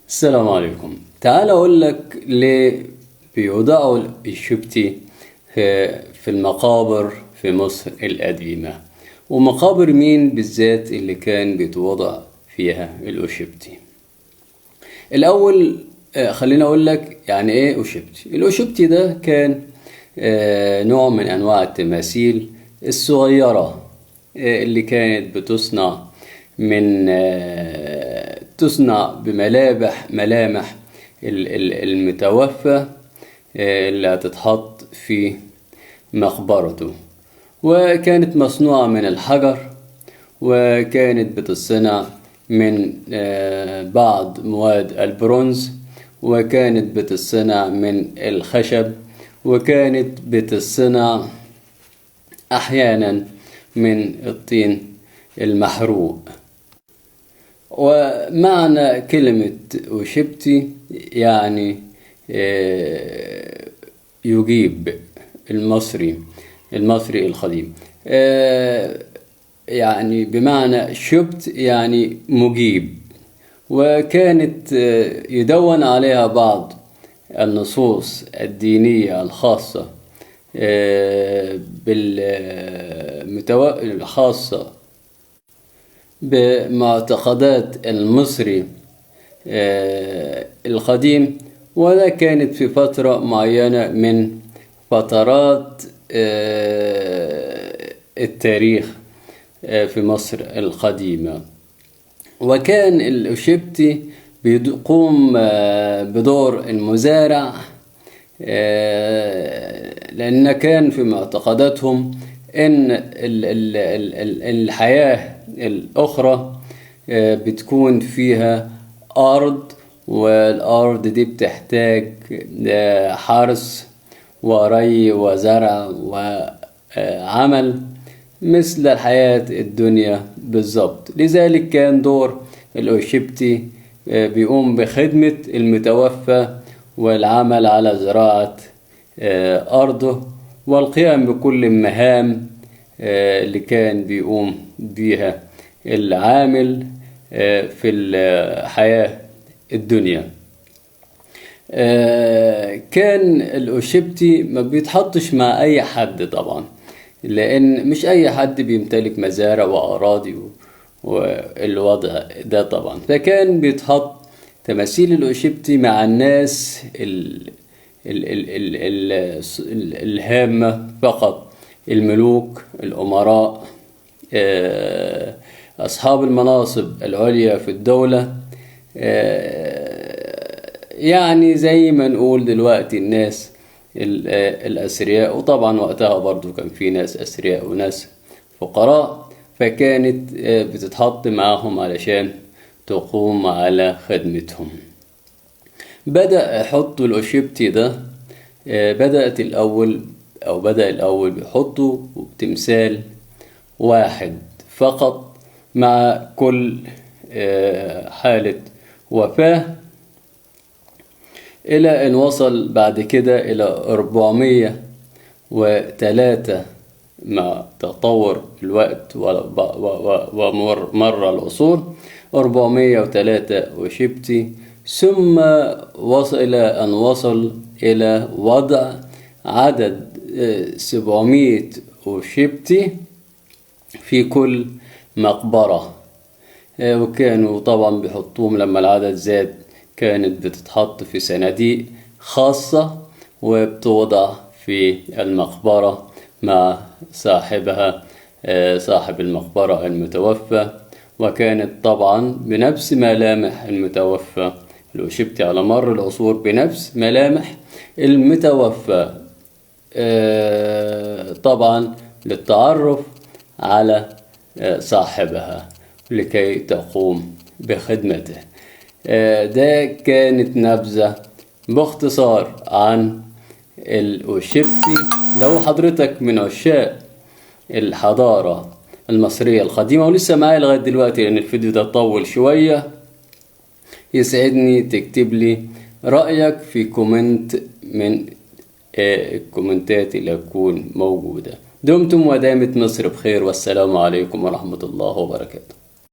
السلام عليكم. تعال اقول لك ليه بيوضعوا الأوشبتي في المقابر في مصر القديمة، ومقابر مين بالذات اللي كان بيتوضع فيها الأوشبتي. الاول خليني اقول لك يعني ايه أوشبتي. الأوشبتي ده كان نوع من انواع التماثيل الصغيرة اللي كانت بتصنع من تصنع بملامح المتوفى اللي هتتحط في مقبرته، وكانت مصنوعة من الحجر، وكانت بتصنع من بعض مواد البرونز، وكانت بتصنع من الخشب، وكانت بتصنع أحيانا من الطين المحروق. ومعنى كلمة أوشبتي يعني يجيب المصري القديم، يعني بمعنى شبت يعني مجيب. وكانت يدون عليها بعض النصوص الدينية الخاصة الخاصة بمعتقدات المصري القديم، ولا كانت في فترة معينة من فترات التاريخ في مصر القديمة. وكان الأوشبتي بيقوم بدور المزارع، لأن كان في معتقداتهم إن الحياة الأخرى بتكون فيها أرض، والأرض دي بتحتاج حرث وري وزرع وعمل مثل الحياة الدنيا بالظبط. لذلك كان دور الأوشبتي بيقوم بخدمة المتوفى والعمل على زراعة أرضه والقيام بكل المهام اللي كان بيقوم بيها العامل في الحياة الدنيا. كان الأوشبتي ما بيتحطش مع أي حد طبعا، لأن مش أي حد بيمتلك مزارع وأراضي والوضع ده طبعا. فكان بيتحط تماثيل الأوشبتي مع الناس الهامة فقط، الملوك، الأمراء، أصحاب المناصب العليا في الدولة، يعني زي ما نقول دلوقتي الناس الأثرياء. وطبعا وقتها برضو كان في ناس أثرياء وناس فقراء، فكانت بتتحط معاهم علشان تقوم على خدمتهم. بدأ يحطوا الأوشبتي ده، بدأت الأول أو بدأ الأول بيحطوا تمثال واحد فقط مع كل حالة وفاة، إلى أن وصل بعد كده إلى 403 مع تطور الوقت ومر العصور، 403 أوشبتي، ثم وصل إلى أن وصل إلى وضع عدد 700 أوشبتي في كل مقبرة. وكانوا طبعا بيحطوهم لما العدد زاد كانت بتتحط في صناديق خاصة وبتوضع في المقبرة مع صاحب المقبرة المتوفى. وكانت طبعا بنفس ملامح المتوفى الأوشبتي على مر العصور، بنفس ملامح المتوفى، طبعا للتعرف على صاحبها لكي تقوم بخدمته. ده كانت نبذة باختصار عن الأوشبتي. لو حضرتك من عشاق الحضارة المصرية القديمة ولسه معايا لغاية دلوقتي لأن الفيديو ده طول شوية، يسعدني تكتب لي رأيك في comment من الكومنتات اللي هتكون موجودة. دمتم ودامت مصر بخير، والسلام عليكم ورحمة الله وبركاته.